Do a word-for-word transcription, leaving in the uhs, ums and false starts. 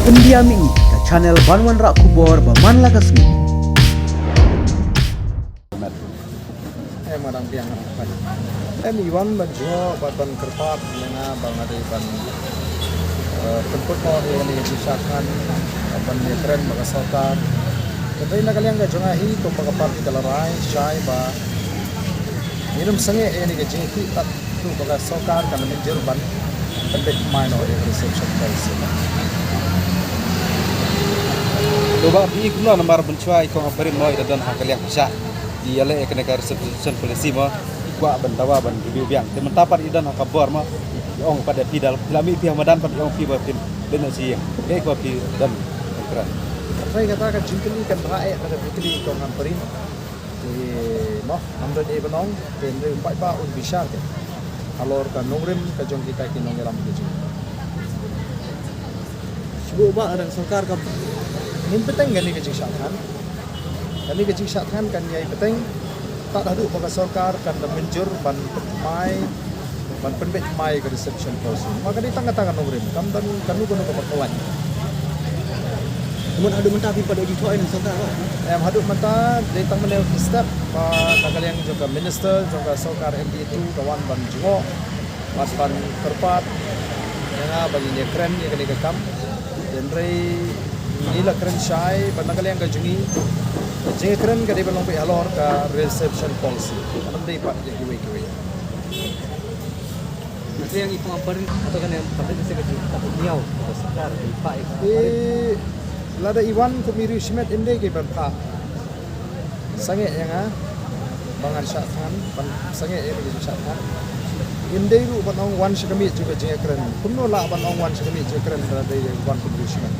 India Mihni, ka channel ban wanrah khubor ba man la ka sngi. Em, nga dang biang. Em, i wan ban jngoh bad ban kyrpad ïa nga ba nga dei ban, eh, pynkut noh ïa kane ka jingshah thngan ban ïakren bad ka sorkar. Hynrei na ka liang ka jong nga hi kum ba ka party ka la rai shai ba ngin ym sangeh ïa kane ka jingkhih tad haduh ba ka sorkar kan mynjur ban pynbeit thymmai noh ïa ka reservation policy. To Bah, phi i kumno namar mynshuwa i Kong Ampareen mo i da don ha ka liang pyrshah, i ïaleh ïa kane ka reservation policy mo, i kwah ban dawa ban review biang. Te mynta pat i don ha ka bor mo, i ong pat ïa phi da phi la mih phi ha madan pat i ong phi ba phin don ha sha ïing. Kaei kaba phi don, kren. Hynrei kata ka jingkylli kan bha eh lada phi kylli i Kong Ampareen. Te mo, ngam don ei ban ong, te hynrei um paidbah un bishar te halor ka nongrim ka jong kita ki nongïalam ki jong. Shu buh ba ka sorkar ka. Ngin bteng kane ka jingshah thngan. Kane ka jingshah thngan kan ïai bteng tad haduh ba ka sorkar kan da mynjur ban pynmai, ban pynbeit thymmai ka reservation policy. Ma ka dei tang kata ka nongrim, kam don kano kano kaba khlaiñ. Namun haduh mynta phi pat ïa jingthoh ïa na sorkar, Bah? Em, haduh mynta dei tang mynne ki step ba na ka liang jong ka minister jong ka sorkar M D A two ka wan ban jngoh bad ban kyrpad ïa nga ba ngin ïakren ïa kane ka kam. Hynrei ngi la kren shai ba na ka liang ka jong ngi ka jingïakren ka dei ban long beit halor ka reservation policy, kam dei pat ïa kiwei kiwei. Nase yang i Kong Ampareen, atau kan yang Ampareen nase ka jingkyrpad niaw ka sorkar, i pa i Kong Ampareen. Eh, lada i wan kum i riewshimet ym dei ki ban phah sangeh ïa nga ba ngan shah thngan, ban sangeh ïa nga ba ngan shah thngan. Ym dei ruh ban ong wan sha ka miet jong ka jingïakren. Kumno lah ban ong wan sha ka miet jingïakren lada i wan kum i riewshimet?